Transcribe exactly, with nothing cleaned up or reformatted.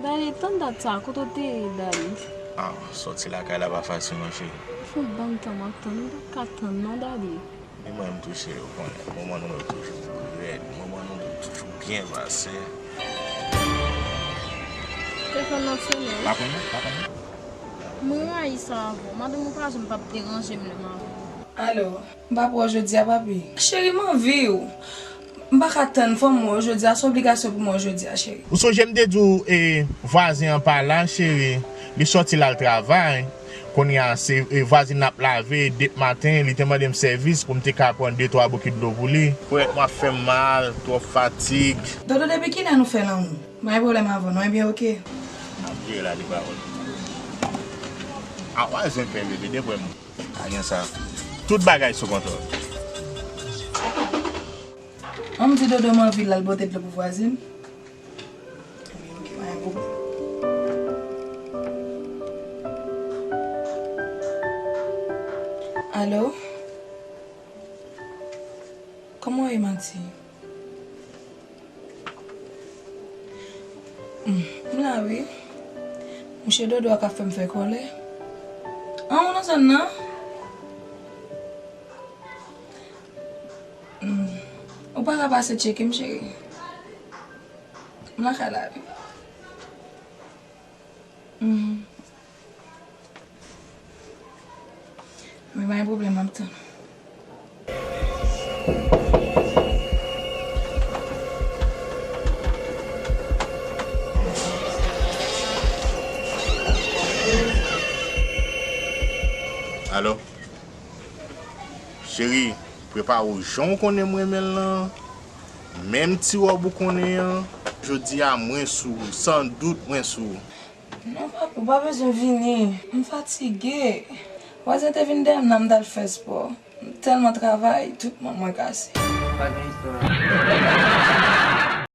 Dali, tann dat sa, kote w te ye, Dali? Ah, sòti lakay la pa fasil non, cheri. Fè yon bann tan m ap tann, m pa ka tann non, Dali. Ni mwen menm tou, cheri, ou konnen. Moman nou yo toujou rèd, moman nou yo toujou byen pase. Telefòn nan sonnen, wi. Pa konnen, pa konnen. Mwen rayi sa avè w. Madanm ou pa janm p ap deranje m lè m avè w. Alo, m p ap wè w jodi a, papi. Cheri, m anvi w. M pa ka tann, fò m wè w jodi a, se obligasyon pou m wè w jodi a, cheri. Ou sonje m te di w, e, vwazen an pa la, cheri. Li sòti l al travay. Kounye a, se, e, vwazin nan ap lave, depi maten, li te mande m sèvis pou m te ka pran de twa bokit dlo pou li. Pwèt, m ap fè m mal, twòp fatig. Dodo, depi kilè nou fè lanmou? M pa gen pwoblèm avè w non, ebyen oke. M ap jere la de pawòl. A, w a zen fè bebe, de pwèm. Pa gen sa. Tout bagay sou kontwòl. An m di Dodo m anvi l al pote dlo pou vwazin. Ebyen oke, pa gen pwoblèm. Alo? Kòman w ye, manti? Hmm, m la wi. Mouche Dodo a k ap fè m fè kòlè. An, ou nan zòn nan? Hmm. Ou pa ka pase tcheke m, cheri? M lakay la wi. Hmm. Men pa gen pwoblèm, m ap tann ou. Alo? Cheri, prepare w jan w konnen m renmen l lan. Menm ti wòb ou konnen an, jodi a mwen sou ou, san dout mwen sou ou. Non, papi, ou pa bezwen vini. M fatige. Vwazen te vin dèyè m nan, m t al fè spò. M tèlman travay, tout manm mwen kase. Pa gen istwa.